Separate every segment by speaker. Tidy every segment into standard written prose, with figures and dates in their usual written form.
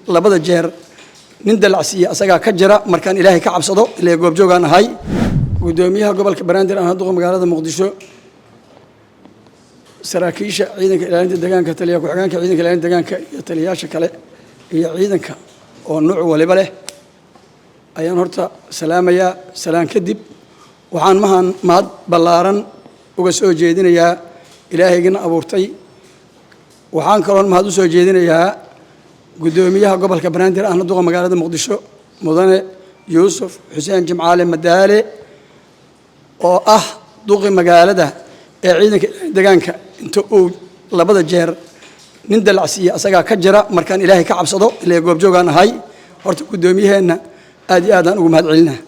Speaker 1: Labada jeer nin dalacsiiya asagaa ka jira. Markaan Ilaahay ka cabsado, ilaa goobjoogaan ahay, guddoomiyaha gobolka Banaadir, aan duqa magaalada Muqdisho, saraakiisha ciidanka ilaalinta deegaanka, taliya ku-xigeenka ciidanka ilaalinta deegaanka iyo taliyayaasha kale iyo ciidanka oo nuuc waliba leh ayaan horta salaamayaa. Salaan kadib, waxaan mahan mahad ballaaran uga soo jeedinayaa Ilaahaygana abuurtay. Waxaan kaloon mahad u soo jeedinayaa guddoomiyaha gobolka Banaadir, ahna duqa magaalada Muqdisho, mudane Yuusuf Xuseen Jimcaale Madaale, oo ah duqi magaalada ee ciidanka deegaanka inta uu labada jeer nin dalacsiiya asagaa ka jira. Markaan Ilaahay ka cabsado, ilaa goobjoogaan ahay, horta guddoomiyaheenna aad iyo aadaan ugu mahad celinaa.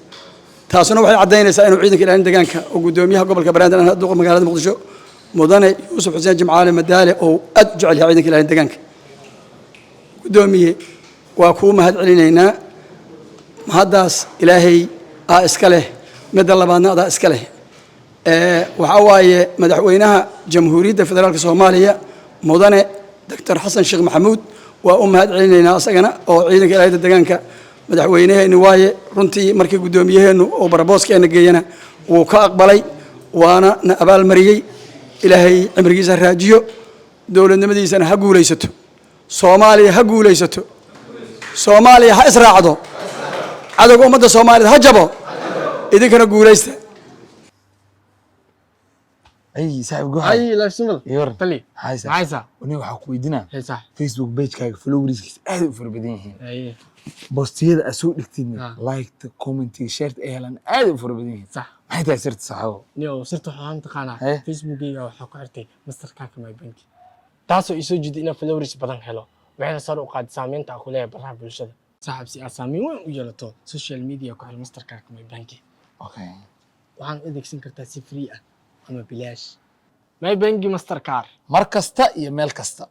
Speaker 1: Taasuna waxay caddaynaysaa inuu ciidanka ilaalin deegaanka oo guddoomiyaha gobolka Banaadir, ahna duqa magaalada Muqdisho, mudane Yuusuf Xuseen Jimcaale Madaale, oo aad u jecel yahay ciidanka ilaalin deegaanka. Guddoomiye, waa kuu mahad celinaynaa. Mahaddaas Ilaahay aa iska leh, midda labaadna adaa iska leh. Waxaa waaye madaxweynaha Jamhuuriyadda Federaalka Soomaaliya, mudane Doctor Xasan Sheekh Maxamuud, waa u mahad celinaynaa asagana oo ciidanka ilaalinta deegaanka madaxweynaheeni waaye. Runtii markii guddoomiyaheennu oo barabooskeena geeyana wuu ka aqbalay, waana na abaalmariyey. Ilaahay cimrigiisa ha raajiyo, dowladnimadiisana ha guulaysato. Soomaaliya ha guulaysato, Soomaaliya ha israacdo, cadowga ummadda Soomaaliyeed ha jabo, idinkana guulaysta.
Speaker 2: Ay, saaxiib Goxa.
Speaker 3: Ay, life simple.
Speaker 2: Iyo waran.
Speaker 3: Tali.
Speaker 2: Haysa.
Speaker 3: Maxaysa?
Speaker 2: Aniga waxaa ku weydiinaa.
Speaker 3: Haysa.
Speaker 2: Facebook pagekaaga followerskiisa aad u fara badan yihiin.
Speaker 3: Ay.
Speaker 2: Postiyada aad soo dhigtidna like-ta, commentiga, shareta ay helaan aad u fara badan yihiin.
Speaker 3: Sax.
Speaker 2: Maxay tahay sirta, saxaabo?
Speaker 3: Niyo, sirta waxaan taqaanaa.
Speaker 2: Haye.
Speaker 3: Facebookgayga waxaa ku xirtay Mastercardka My Bank, taasoo isoo jiiday inaan followers badan helo, waxayna sare u qaaday saameynta aan ku leeyahay baraha bulshada. Saaxiib, si aad saameyn weyn u yeelato social media, ku xir Mastercardka My Bank. Waxaan u adeegsan kartaa si free ah ama bilaash My Bank Mastercard.
Speaker 2: Mar kasta iyo meel kasta.